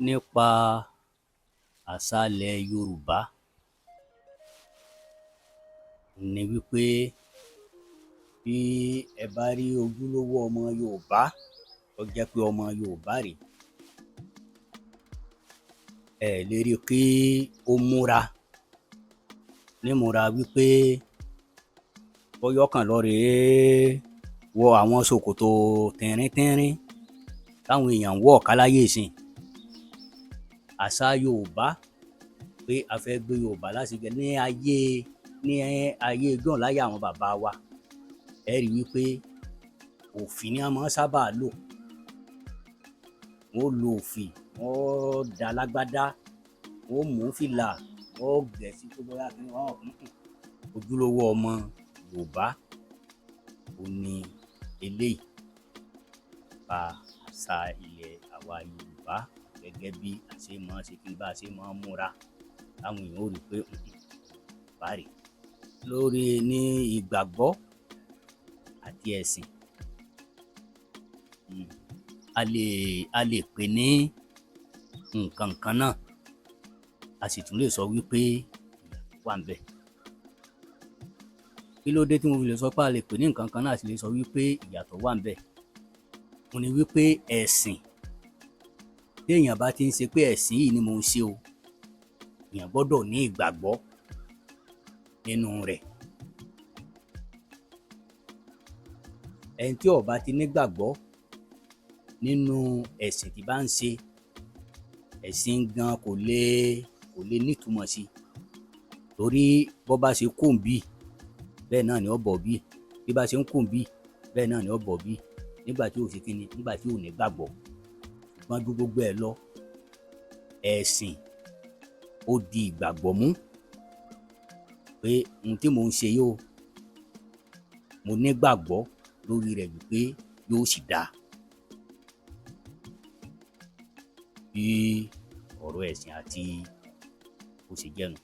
Nípa àṣà ilẹ̀ Yorùbá ni wí pé bí ẹ bá rí ojúlówó ọmọ Yorùbá tó jẹ́ pé ọmọ Yorùbá rèé, ẹ ẹ̀ lè rí kí ó múra nímúra wí pé bóyá ó kàn lọ rèé wọ àwọn ṣòkòtò tínrín-tínrín táwọn èèyàn ń wọ̀ ká láyé ìsinyìí. Àṣà Yorùbá pé a fẹ́ gbé Yorùbá lárugẹ ní ayé ijọ́un, láyé àwọn bàbá wa, ẹ rí wí pé òfì ni wọ́n máa ń sábà lò. Wọ́n ó lo òfì, wọ́n ó dá lágbádá, wọ́n ó mú fìlà, wọ́n ó gẹ̀ sí pé bóyá kiní. Ojúlówó ọmọ Yorùbá òun ni eléyìí. Nípa àṣà ilẹ̀ àwa Yorùbá, gẹ́gẹ́ bí a ṣe máa ń ṣe kíni, bá ṣe máa ń múra táwọn èèyàn ó rí pé Yorùbá rèé. Lórí ní ìgbàgbọ́ àti ẹ̀sìn, a lè pè ní nǹkan kan náà, a sì tún lè sọ wí pé ìyàtọ̀ wà ńbẹ̀. Kí ló dé tí mo fi lè sọ pé a lè pè ní nǹkan kan náà, a sì lè sọ wí pé ìyàtọ̀ wà ńbẹ̀? Òun ni wí pé ẹ̀sìn, téèyàn bá ti ń ṣe pé ẹ̀sìn yìí ni mò ń ṣe o, èèyàn gbọ́dọ̀ ní ìgbàgbọ́ nínú rẹ̀. Ẹni tí ò bá ti nígbàgbọ́ nínú ẹ̀sìn tí bá ń ṣe, ẹ̀sìn gan kò lè nítumọ̀ sí, torí bó bá ṣe kúrò ńbí, bẹ́ẹ̀ náà ni ó bọ́ bí, bí bá ṣe ń kúrò ńbí, bẹ́ẹ̀ náà ni ó bọ́ bí, nígbà tí ò ṣe kíni, nígbà tí ò nígbàgbọ́. Ṣùgbọ́n ju gbogbo ẹ̀ lọ, ẹ̀sìn ó di ìgbàgbọ́ mú pé ohun tí mò ń ṣe yìí o, mo nígbàgbọ́ lórí rẹ̀ wí pé yóò sì dáa. Bí ọ̀rọ̀ ẹ̀sìn àti bó ṣe jẹ́ nu.